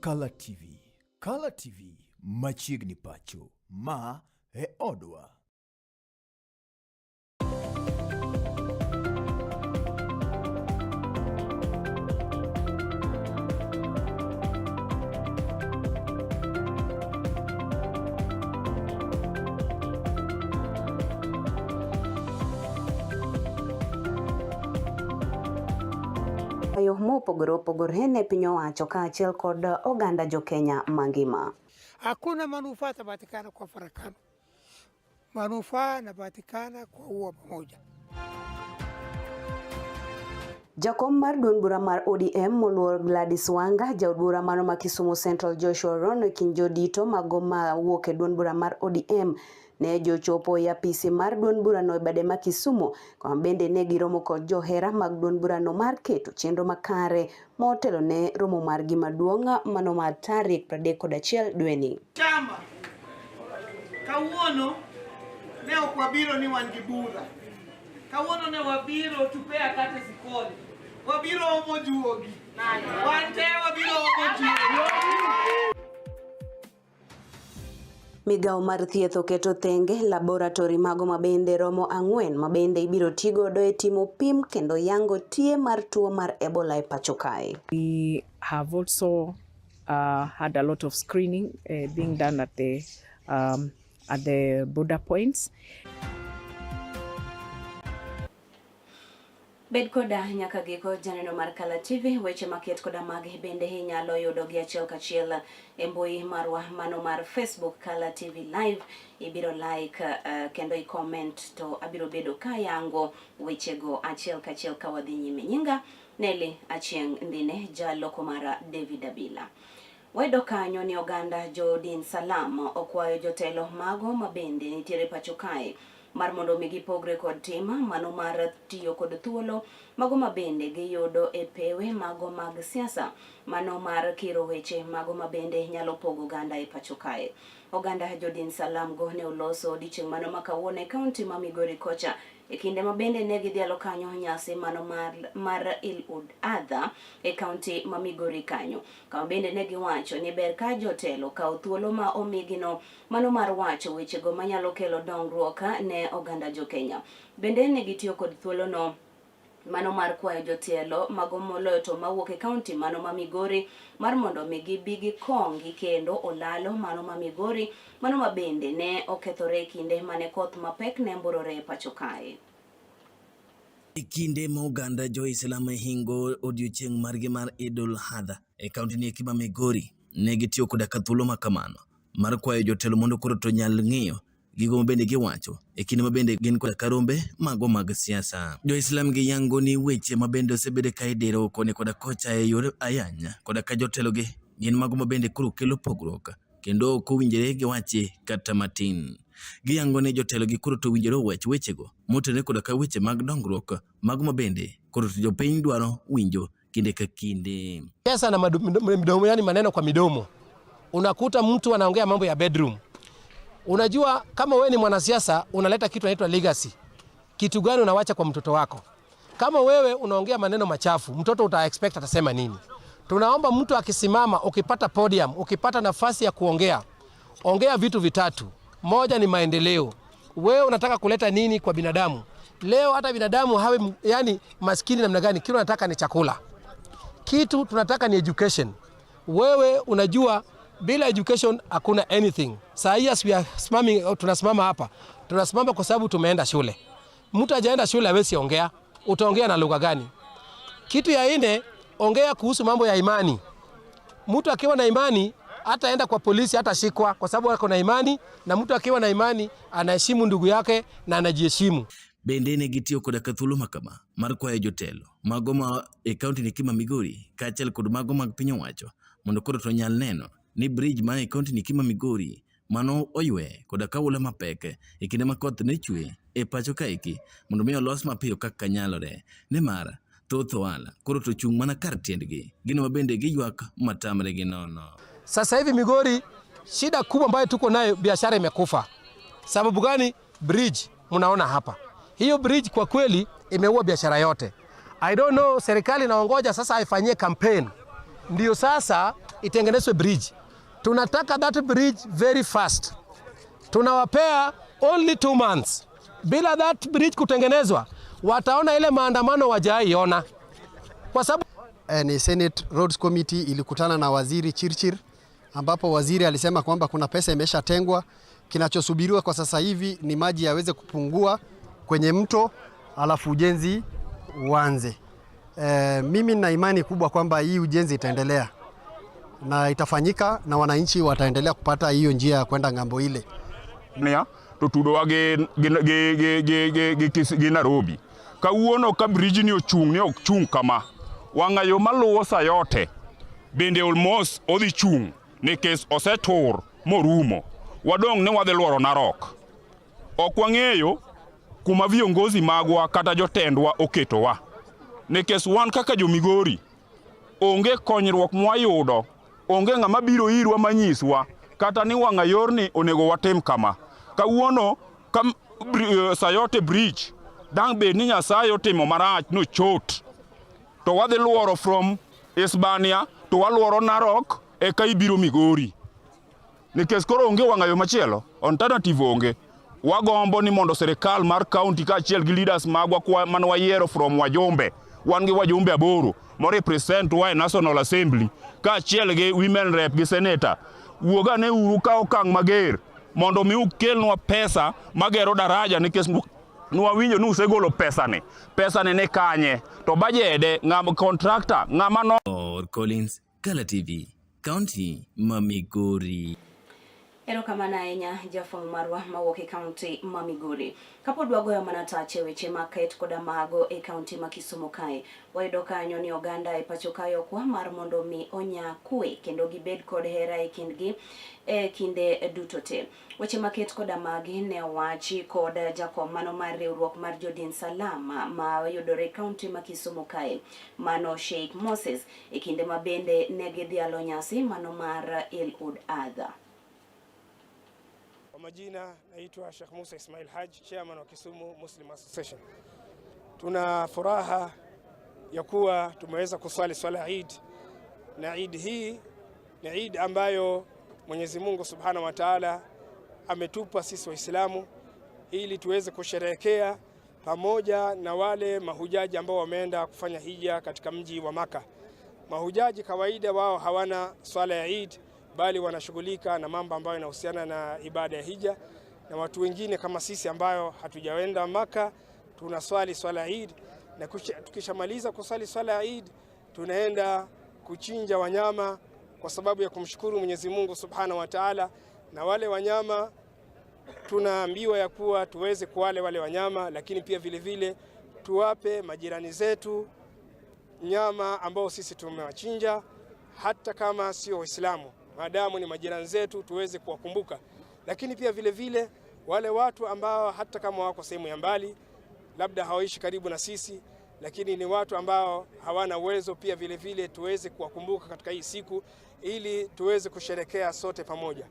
Kala TV. Kala TV machiegni pacho. Ma e odwa. Yo mopogore opogore ne piny owacho kaachiel kod oganda jo Kenya mangima. Hakuna manufaa tapatikana kwa farakano, manufaa yanapatikana kwa uwa pamoja. Jakom mar duond bura mar ODM moluor Gladys Wanga, jaod bura mano ma Kisumu Central Joshua Rono e kind jodito mago mawuok e duond bura mar ODM ne jochopo e apisi mar duond burano e bade ma Kisumu, kama bende ne giromo kod johera mag duond burano mar keto chenro makare motelo ne romo margi maduong' mano mar tarik 31 dweni. Chama kawuono ne ok wabiro ni wan gi bura. Kawuono ne wabiro tupea kata sikole. Wabiro omo juogi. Wan te wabiro omo juogi. Migawo mar thieth oketo thenge laboratori mago mabende romo 4 mabende ibiro tigodo e timo pim kendo yango tie mar tuo mar Ebola e pacho kae. We have also had a lot of screening being done at the border points. Bed koda nyaka giko janeno mar Kala TV, weche maket koda magi bende inyalo yudo gi achiel kachiel e mbui marwa mano mar Facebook Kala TV Live. Ibiro like kendo i comment to abiro bedo kayango wechego achiel kachiel ka wadhi nyime. Nyinga Nelly Achieng' Ndine, jaloko mara David Abila. Wedo kanyo ni oganda jo din Salam okwayo jotelo mago mabende nitiere pacho kae mar mondo mi gipogre kod tim mano mar tiyo kod thuolo mago mabende giyudo e pewe mago mag siasa mano mar kiro weche mago mabende nyalo pogo oganda e pacho kae. Oganda jodin Salam go ne oloso odiochieng' mano ma kawuono e kaunti ma Migori kocha e kinde ma bende ne gidhialo kanyo nyasi mano mar Eid al-Adha e kaunti ma Migori kanyo, kama bende ne giwacho ni ber ka jotelo kawo thuolo ma omigino mano mar wacho wechego manyalo kelo dongruok ne oganda jo Kenya. Bende ne gitiyo kod thuolono mano mar kwayo jotelo mago moloyo to mawuok e kaunti mano ma Migori mar mondo mi gibi gikongi kendo olalo mano ma Migori mano ma bende ne okethore e kinde mane koth mapek ne mburore e pacho kae. E kinde ma oganda jo-Islam hingo odiochieng' margi mar Eid al-Adha e kaunti ni eki ma Migori, ne gitiyo koda ka thuolo ma kamano mar kwayo jotelo mondo koro to nyal ng'iyo gigo mabende giwacho e kinde mabende gin koda ka rombe mago mag siasa. Jo-Islam giyango ni weche mabende osebedo ka idiro koni koda kocha e yor ayany koda ka jotelo gi gin mago mabende koro kelo pogruok kendo ok owinjore giwachi kata matin. Giyango ni jotelo gi koro to owinjore owach wechego motenore koda ka weche mag dongruok mago mabende koro to jopiny dwaro winjo kinde ka kinde. Pesa na midomo, yani maneno kwa midomo. Unakuta mtu anaongea mambo ya bedroom. Unajua kama wewe ni mwanasiasa unaleta kitu inaitwa legacy. Kitu gani unawacha kwa mtoto wako? Kama wewe unaongea maneno machafu, mtoto uta expect atasema nini? Tunaomba mtu akisimama, ukipata podium, ukipata nafasi ya kuongea, ongea vitu vitatu. Moja ni maendeleo. Wewe unataka kuleta nini kwa binadamu? Leo hata binadamu hawe yani maskini namna gani, kile unataka ni chakula. Kitu tunataka ni education. Wewe unajua bila education hakuna anything. Saa hii as we are simaming, tunasimama hapa. Tunasimama kwa sababu tumeenda shule. Mtu hajaenda shule hawezi ongea. Utaongea na lugha gani? Kitu ya nne, ongea kuhusu mambo ya imani. Mtu akiwa na imani hataenda kwa polisi, hatashikwa kwa sababu ako na imani, na mtu akiwa na imani anaheshimu ndugu yake na anajiheshimu. Bende ne gitiyo koda ka thuolo ma kama mar kwayo jotelo mago ma e kaunti ni ma Migori kaachiel kod mago mag piny owacho mondo koro to nyal neno ni bridge ma e kaunti ni ma Migori mano oywe koda ka oula mapek e kinde ma koth ne chwe e pacho kaeki mondo mi olos mapiyo kaka nyalore nimar thoth ohala koro to chung' mana kar tiendgi gino ma bende giywak matamre gi nono. Sasa hivi Migori shida kubwa ambayo tuko nayo, biashara imekufa. Sababu gani? Bridge mnaona hapa, hiyo bridge kwa kweli imeua biashara yote. I don't know, serikali inaongoja sasa aifanyie campaign, ndio sasa itengenezwe bridge. Tunataka that bridge very fast. Tunawapea only 2 months. Bila that bridge kutengenezwa, wataona ile maandamano wajaiona, kwa sababu Ni Senate Roads Committee ilikutana na Waziri Chirchir ambapo waziri alisema kwamba kuna pesa imeshatengwa. Kinachosubiriwa kwa sasa hivi ni maji yaweze kupungua kwenye mto, alafu ujenzi uanze. Mimi nina imani kubwa kwamba hii ujenzi itaendelea na itafanyika na wananchi wataendelea kupata hiyo njia ya kwenda ng'ambo ile. Nia to tudowa gi Nairobi. Kawuono ka bridge ni ochung' ni ok chung' kama wang'ayo maluwo Sayote bende almost odhi chung' nikech osetur morumo. Wadong' ni wadhi luoro Narok. Ok wang'eyo kuma viongozi magwa kata jotendwa oketowa. Nikech wan kaka jo-Migori onge konyruok mwayudo, onge ng'ama biro irwa manyiswa kata ni wang'a yorni onego watim kama. Kawuono ka Sayote Bridge dang' bed ni Nyasaye otimo marach nochot to wadhi luoro from Isebania to waluoro Narok eka ibiro Migori. Nikech koro onge wang'ayo machielo, alternative onge. Wagombo ni mondo sirikal mar county kaachiel gi leaders magwa mane wayiero from wajumbe, wan gi wajumbe aboro mo represent wa e National Assembly kaachiel gi women rep gi senator. Wuogane uru ka okang' mager mondo mi ukelnwa pesa magero daraja nikech nwawinjo ni usegolo pesani. Pesani ni kanye? To bajede ng'ama contractor ng'ama no Or Collins, Kala TV, County ma Migori. Erokamano ahinya jafwambo marwa mawuok e kaunti ma Migori. Kapod wagoyo mana tache weche maket koda mago e kaunti ma Kisumu kae, wayudo kanyo ni oganda e pacho kae okwa mar mondo mi onya kwe kendo gibed kod hera e kindgi e kinde duto te. Weche maket koda magi ne owachi kod jakom mano mar riwruok mar jodin Salama ma yudore e kaunti ma Kisumu kae, mano Sheikh Moses, e kinde ma bende ne gidhialo nyasi mano mar Eid ul Adha. Kwa majina naitwa Sheikh Musa Ismail Haj, chairman wa Kisumu Muslim Association. Tuna furaha ya kuwa tumeweza kuswali swala Eid, na Eid hii ni Eid ambayo Mwenyezi Mungu Subhanahu wa Ta'ala ametupa sisi Waislamu ili tuweze kusherehekea pamoja na wale mahujaji ambao wameenda kufanya hija katika mji wa Maka. Mahujaji kawaida wao hawana swala ya Eid, bali wanashughulika na mambo ambayo yanahusiana na ibada ya hija, na watu wengine kama sisi ambayo hatujaenda Maka tunaswali swala ya Eid, na tukishamaliza kuswali swala ya Eid tunaenda kuchinja wanyama kwa sababu ya kumshukuru Mwenyezi Mungu Subhanahu wa Ta'ala, na wale wanyama tunaambiwa ya kuwa tuweze kuwale wale wanyama, lakini pia vile vile tuwape majirani zetu nyama ambao sisi tumewachinja, hata kama sio Waislamu, maadamu ni majirani zetu tuweze kuwakumbuka. Lakini pia vile vile wale watu ambao hata kama wako sehemu ya mbali, labda hawaishi karibu na sisi, lakini ni watu ambao hawana uwezo, pia vile vile tuweze kuwakumbuka katika hii siku ili tuweze kusherekea sote pamoja.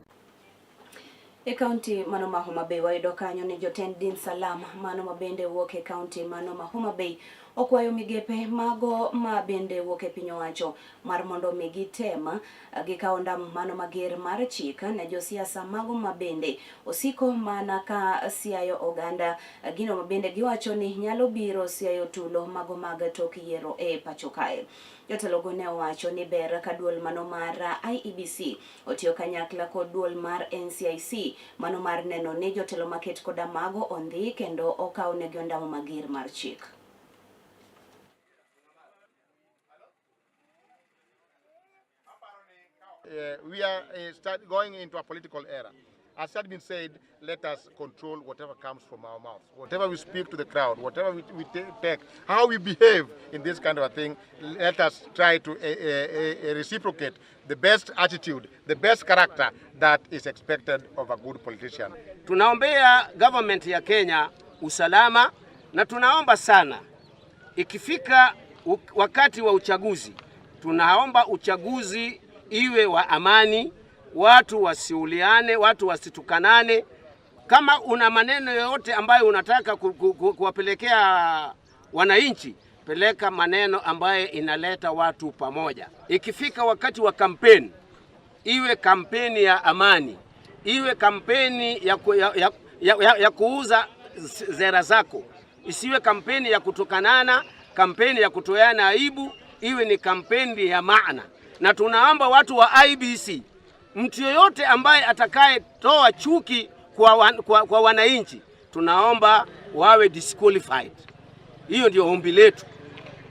E kaunti mano ma Homa Bay, wayudo kanyo ni jotend din Salam mano ma bende wuok e kaunti mano ma Homa Bay okwayo migepe mago ma bende wuok e piny owacho mar mondo mi gitem gikaw ondamo mano mager mar chik ne josiasa mago ma bende osiko mana ka siayo oganda, gino ma bende giwacho ni nyalo biro siayo tulo mago mag tok yiero e pacho kae. Jotelogo ne owacho ni ber ka duol mano mar IEBC otiyo kanyakla kod duol mar NCIC mano mar neno ni jotelo maket koda mago ondhi kendo okaw negi ondamo mager mar chik. We are start going into a political era. As had been said, let us control whatever comes from our mouths. Whatever we speak to the crowd, whatever we take, how we behave in this kind of a thing, let us try to reciprocate the best attitude, the best character that is expected of a good politician. Tunaombea government ya Kenya usalama na tunaomba sana ikifika wakati wa uchaguzi, tunaomba uchaguzi iwe wa amani, watu wasiuliane, watu wasitukanane. Kama una maneno yoyote ambayo unataka kuwapelekea wananchi, Peleka maneno ambaye inaleta watu pamoja. Ikifika wakati wa kampeni, iwe kampeni ya amani, iwe kampeni ya kuuza sera zako, isiwe kampeni ya kutukanana, kampeni ya kutoana aibu, iwe ni kampeni ya maana. Na tunaomba watu wa IEBC, mtu yoyote ambaye atakayetoa chuki kwa wananchi, tunaomba wawe disqualified. Hiyo ndio ombi letu.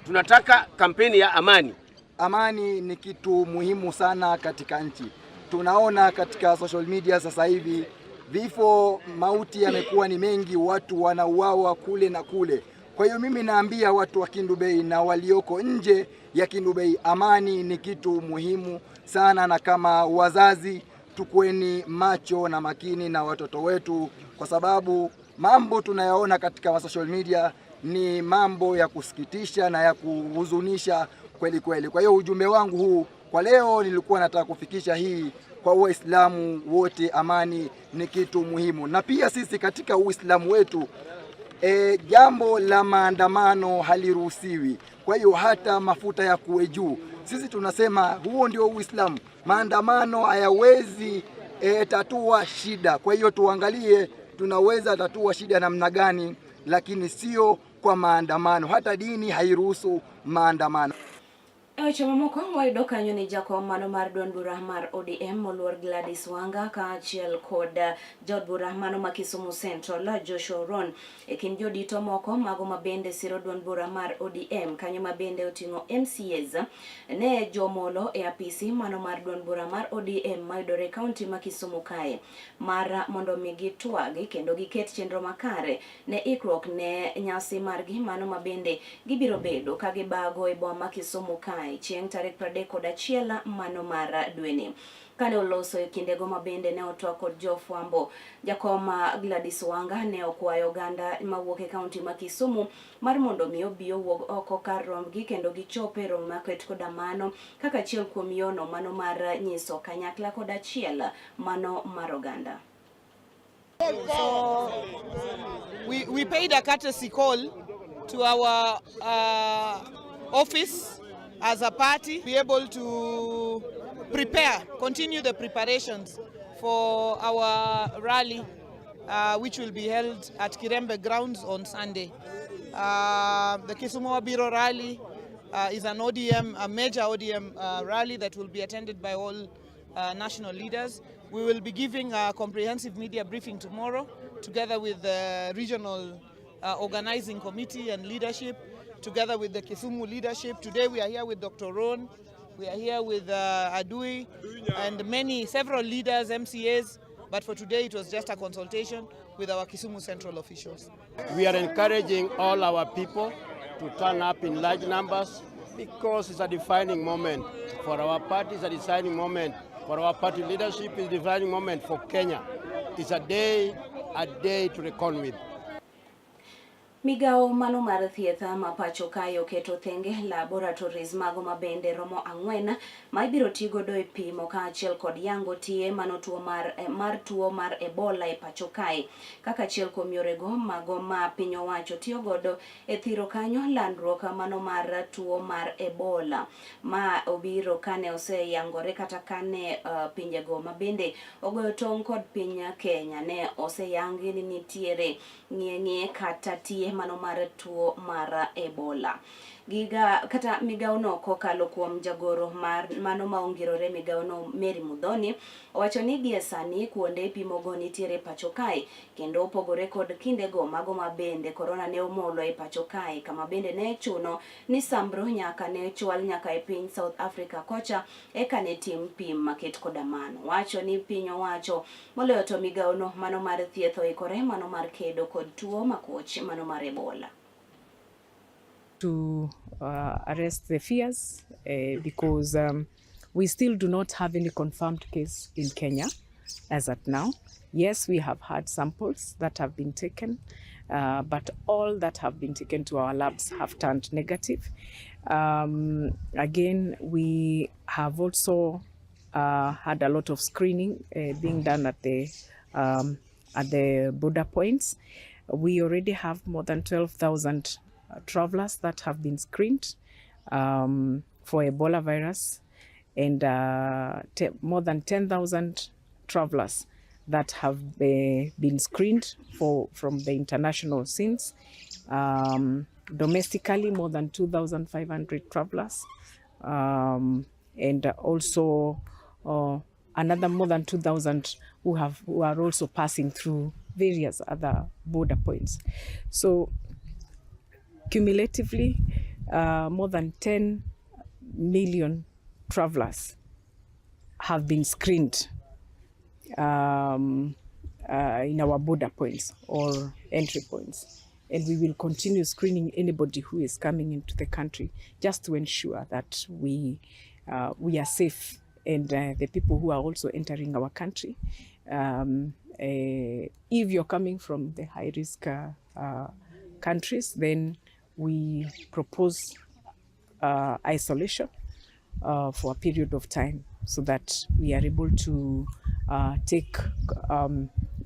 Tunataka kampeni ya amani. Amani ni kitu muhimu sana katika nchi. Tunaona katika social media sasa hivi vifo, mauti yamekuwa ni mengi, watu wanauawa kule na kule. Kwa hiyo mimi naambia watu wa Kendu Bay na walioko nje ya Kendu Bay, amani ni kitu muhimu sana, na kama wazazi tukueni macho na makini na watoto wetu, kwa sababu mambo tunayaona katika social media ni mambo ya kusikitisha na ya kuhuzunisha kweli kweli. Kwa hiyo ujumbe wangu huu kwa leo nilikuwa nataka kufikisha hii kwa Waislamu wote, amani ni kitu muhimu, na pia sisi katika Uislamu wetu jambo la maandamano haliruhusiwi. Kwa hiyo hata mafuta ya kuwe juu, sisi tunasema huo ndio Uislamu. Maandamano hayawezi tatua shida. Kwa hiyo tuangalie tunaweza tatua shida namna gani, lakini sio kwa maandamano. Hata dini hairuhusu maandamano. E weche mamoko, wayudo kanyo ni jakom mano mar duond bura mar ODM, moluor Gladys Wanga, kaachiel kod jaod bura mano ma Kisumu Central, Joshua Oron, e kind jodito moko mago mabende siro duond bura mar ODM kanyo mabende oting'o MCAs, ne jomolo e apisi mano mar duond bura mar ODM mayudore e kaunti ma Kisumu kae, mar mondo mi gitwagi kendo giket chenro makare ne ikruok ne nyasi margi mano mabende gibiro bedo ka gibago e boma ma Kisumu kae chieng' tarik 31 mano mar dweni. Kane oloso e kindego mabende ne otwak kod jofwambo, jakom Gladys Wanga ne okwayo oganda mawuok e kaunti ma Kisumu mar mondo mi obi owuog oko kar rombgi kendo gichop e romo maket koda mano kaka achiel kuom yono mano mar nyiso kanyakla kod achiel mano mar oganda. So we paid a courtesy call to our office as a party, be able to prepare, continue the preparations for our rally, which will be held at Kirembe grounds on Sunday. The Kisumu Wabiro rally is an ODM, a major ODM rally that will be attended by all national leaders. We will be giving a comprehensive media briefing tomorrow, together with the regional organizing committee and leadership, together with the Kisumu leadership. Today we are here with Dr. Ron, we are here with Adui, and several leaders, MCAs, but for today it was just a consultation with our Kisumu Central officials. We are encouraging all our people to turn up in large numbers because it's a defining moment for our party, it's a defining moment for our party leadership, it's a defining moment for Kenya. It's a day to reckon with. Migawo mano mar thieth ma pacho kae oketo thenge laboratories mago mabende romo 4 ma ibiro ti godo e pimo kaachiel kod yango tie mano tuo mar tuo mar Ebola e pacho kae, kaka achiel kuom yorego mago ma piny owacho tiyo godo e thiro kanyo landruok mano mar tuo mar Ebola, ma obiro kane oseyangore kata kane pinjego mabende ogoyo tong' kod piny Kenya ne oseyangi ni nitiere ng'ie kata tie mano mar tuo mar Ebola. Giga kata migawo no, kokalo kuom jagoro mar mano ma ongirore migawo no, Mary Muthoni, owacho ni gie sani kuonde pimogo nitiere pacho kae kendo opogore kod kindego mago ma bende korona ne omolo e pacho kae, kama bende ne chuno ni sambro nyaka ne chwal nyaka e piny South Africa kocha eka ne tim pim maket koda mano. Wacho ni piny owacho, moloyo to migawo no mano mar thieth, oikore mano mar kedo kod tuo makoch mano mar Ebola. To arrest the fears because we still do not have any confirmed case in Kenya as at now. Yes, we have had samples that have been taken, but all that have been taken to our labs have turned negative. Again, we have also had a lot of screening being done at the border points. We already have more than 12,000 travelers that have been screened for Ebola virus, and more than 10,000 travelers that have been screened from the international scenes. Domestically, more than 2,500 travelers, and also another more than 2,000 who are also passing through various other border points. So cumulatively, more than 10 million travelers have been screened in our border points or entry points. And we will continue screening anybody who is coming into the country just to ensure that we are safe, and the people who are also entering our country. If you're coming from the high risk countries, then we propose isolation for a period of time so that we are able to take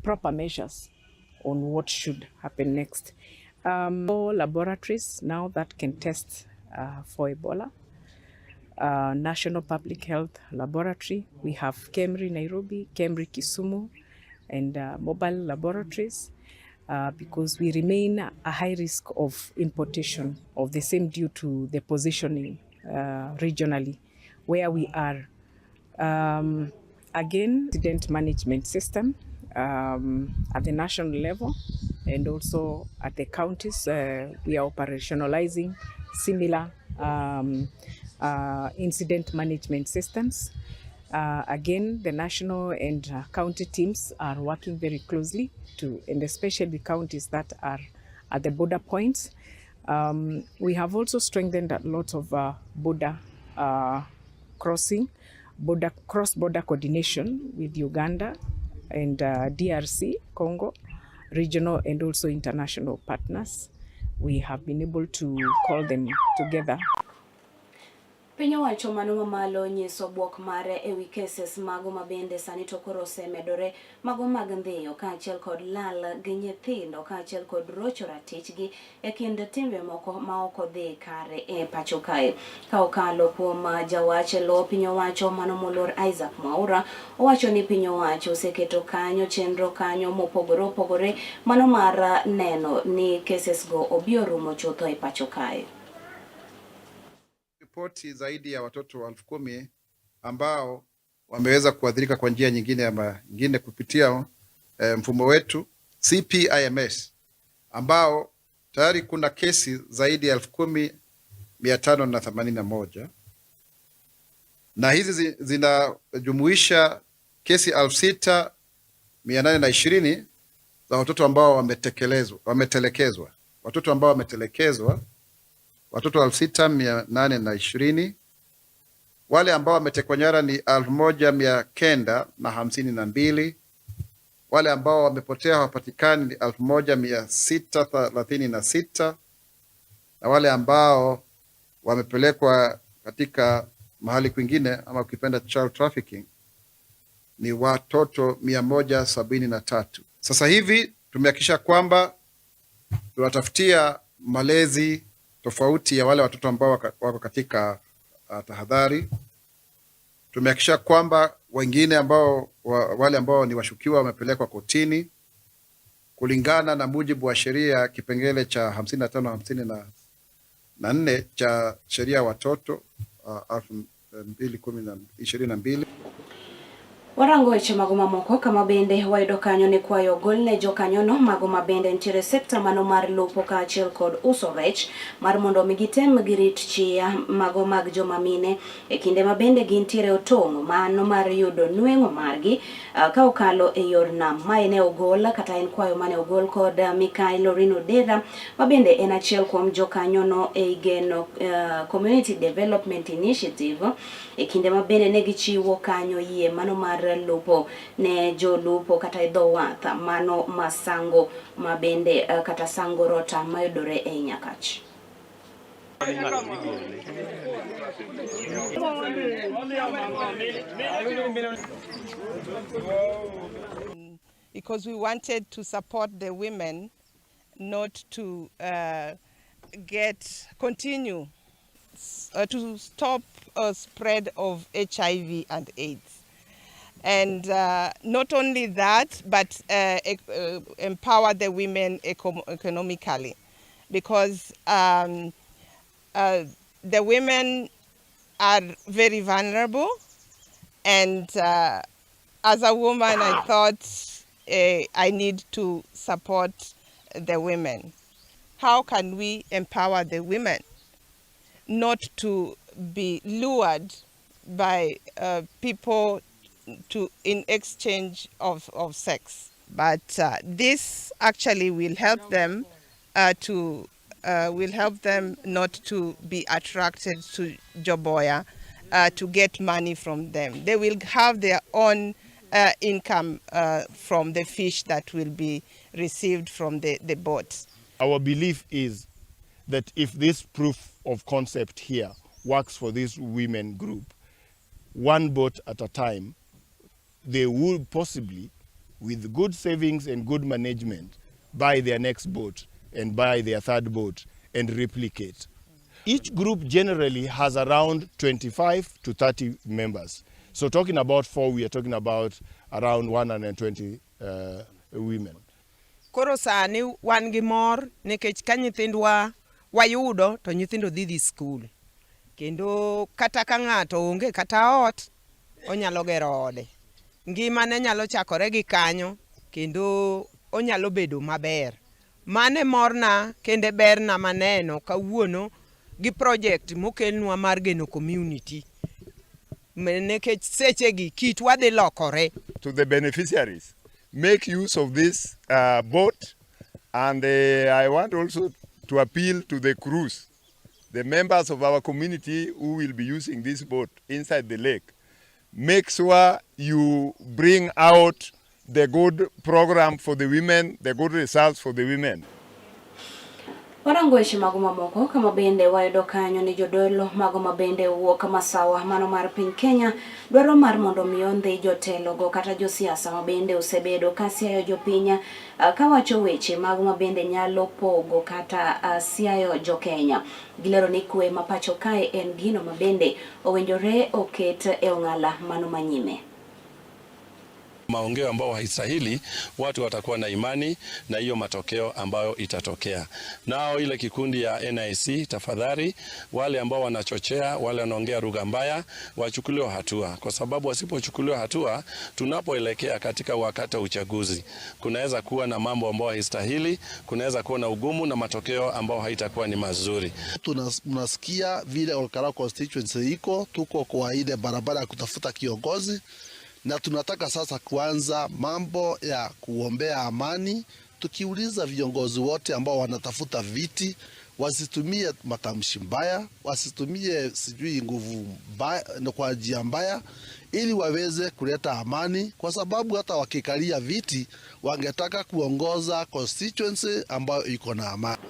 proper measures on what should happen next. Four laboratories now that can test for Ebola. National Public Health Laboratory. We have KEMRI Nairobi, KEMRI Kisumu, and mobile laboratories, because we remain a high risk of importation of the same due to the positioning regionally where we are. Again, incident management system at the national level and also at the counties, we are operationalizing similar incident management systems. Again, the national and county teams are working very closely to, and especially counties that are at the border points. We have also strengthened a lot of border crossing, border cross-border coordination with Uganda and DRC, Congo, regional and also international partners. We have been able to call them together. Piny owacho mano mamalo nyiso bwok mare ewi cases mago mabende sani to koro osemedore mago mag ndhiyo kaachiel kod lal gi nyithindo kaachiel kod rocho ratichgi e kind timbe moko ma ok odhi kare e pacho kae. Ka okalo kuom jawach e lo piny owacho mano moluor Isaac Mwaura owacho ni piny owacho oseketo kanyo chenro kanyo mopogore opogore mano mar neno ni cases go obi orumo chutho e pacho kae. Ripoti zaidi ya watoto 10,000 ambao wameweza kuathirika kwa njia nyingine ama nyingine kupitia mfumo wetu CPIMS, ambao tayari kuna kesi zaidi ya 10,581 na hizi zinajumuisha kesi 6,820 za watoto ambao wametekelezwa, wametelekezwa, watoto ambao wametelekezwa watoto 6,820. Wale ambao wametekwa nyara ni 1,952. Wale ambao wamepotea hawapatikani ni 1,636 na wale ambao wamepelekwa katika mahali kwingine ama ukipenda child trafficking ni watoto 173. Sasa hivi tumehakikisha kwamba tunatafutia malezi tofauti ya wale watoto ambao wako katika tahadhari. Tumehakikisha kwamba wengine ambao wale ambao ni washukiwa wamepelekwa kotini kulingana na mujibu wa sheria kipengele cha 55 54 cha sheria ya watoto 2022. Warango weche mago mamoko kama bende wayudo kanyo ni kwayo ogol ne jokanyono mago mabende nitiere sekta mano mar lupo kaachiel kod uso rech mar mondo mi gitem girit chia mago mag joma mine e kinde ma bende gintiere otong'o mano mar yudo nweng'o margi ka okalo e yor nam. Mae ne ogol kata en kwayo mane ogol kod Mikai Lorraine Odera ma bende en achiel kuom jokanyono ei Geno Community Development Initiative e kinde ma bende ne gichiwo kanyo yie mano mar lupo ne jolupo kata e dho wath mano masango ma bende kata Sango Rota mayudore ei Nyakach. Because we wanted to support the women not to get continue to stop spread of HIV and AIDS. And not only that, but empower the women economically, because the women are very vulnerable. And as a woman, I thought I need to support the women. How can we empower the women not to be lured by people to in exchange of sex? But this actually will help them to will help them not to be attracted to Joboya to get money from them. They will have their own income from the fish that will be received from the boats. Our belief is that if this proof of concept here works for this women group, one boat at a time, they will possibly, with good savings and good management, buy their next boat and buy their third boat and replicate. Each group generally has around 25 to 30 members. So talking about four, we are talking about around 120 women. Koro sani wan gi mor nikech ka nyithindwa wayudo to nyithindo dhi dhi skul. Kendo kata ka ng'ato onge kata ot, onyalo gero ode. Ngimane nyalo chakore gi kanyo kendo onyalo bedo maber. Mano e morna kendo e berna maneno kawuono gi project mokelnwa mar Geno Community. Nikech sechegi kitwa dhi lokore. To the beneficiaries, make use of this boat, and I want also to appeal to the crews, the members of our community who will be using this boat inside the lake. Make sure you bring out the good program for the women, the good results for the women. Warango weche mago mamoko kama bende wayudo kanyo ni jodolo mago mabende wuok masawa mano mar piny Kenya dwaro mar mondo mi ondhi jotelo go kata josiasa mabende osebedo ka siayo jopiny kawacho weche mago mabende nyalo pogo kata siayo jokenya. Gilero ni kwe ma pacho kae en gino mabende owinjore oket e ong'ala mano manyime. Maongeo ambao haistahili, watu watakuwa na imani na hiyo matokeo ambayo itatokea. Nao ile kikundi ya NIC, tafadhali, wale ambao wanachochea, wale wanaongea lugha mbaya, wachukuliwe hatua, kwa sababu wasipochukuliwa hatua, tunapoelekea katika wakati wa uchaguzi, kunaweza kuwa na mambo ambayo haistahili, kunaweza kuwa na ugumu na matokeo ambayo haitakuwa ni mazuri. Tunasikia vile Olkalou constituency iko, tuko kwa ile barabara ya kutafuta kiongozi na tunataka sasa kuanza mambo ya kuombea amani, tukiuliza viongozi wote ambao wanatafuta viti wasitumie matamshi mbaya, wasitumie sijui nguvu mbaya, kwa njia mbaya, ili waweze kuleta amani, kwa sababu hata wakikalia viti wangetaka kuongoza constituency ambayo iko na amani.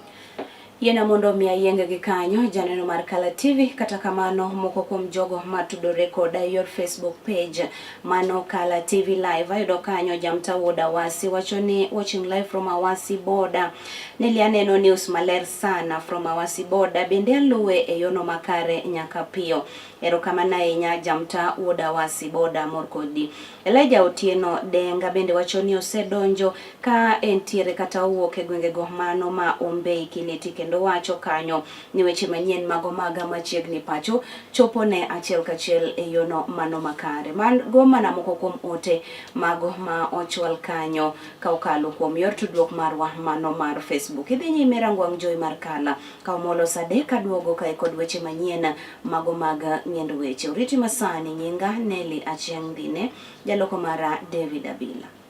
Yiena mondo mi ayienge gi kanyo janeno mar Kala TV. Kata kamano, moko kuom jogo matudore koda yor Facebook page mano Kala TV Live, ayudo kanyo Jamta Wuod Awasi wacho ni watching live from Awasi border. Neli aneno news maler sana from Awasi border, bende aluwe e yono makare nyaka piyo. Erokamano ahinya Jamta Wuod Awasi border, mor kodi. Elijah Otieno Denga bende wacho ni osedonjo ka entiere kata owuok e gwengego mano ma Ombei Kineti, kendo wacho kanyo ni weche manyien mago maga machiegni pacho chopo ne achiel kachiel e yono mano makare. Mago mana moko kuom ote mago ma ochwal kanyo ka okalo kuom yor tudruok marwa mano mar Facebook. Idhi nyime rango wang' jowi mar Kala ka omolo sa 3 aduogo kae kod weche manyien mago mag ng'endo weche. Oriti masani, nyinga Nelly Achieng' Dhine, jaloko mara David Abila.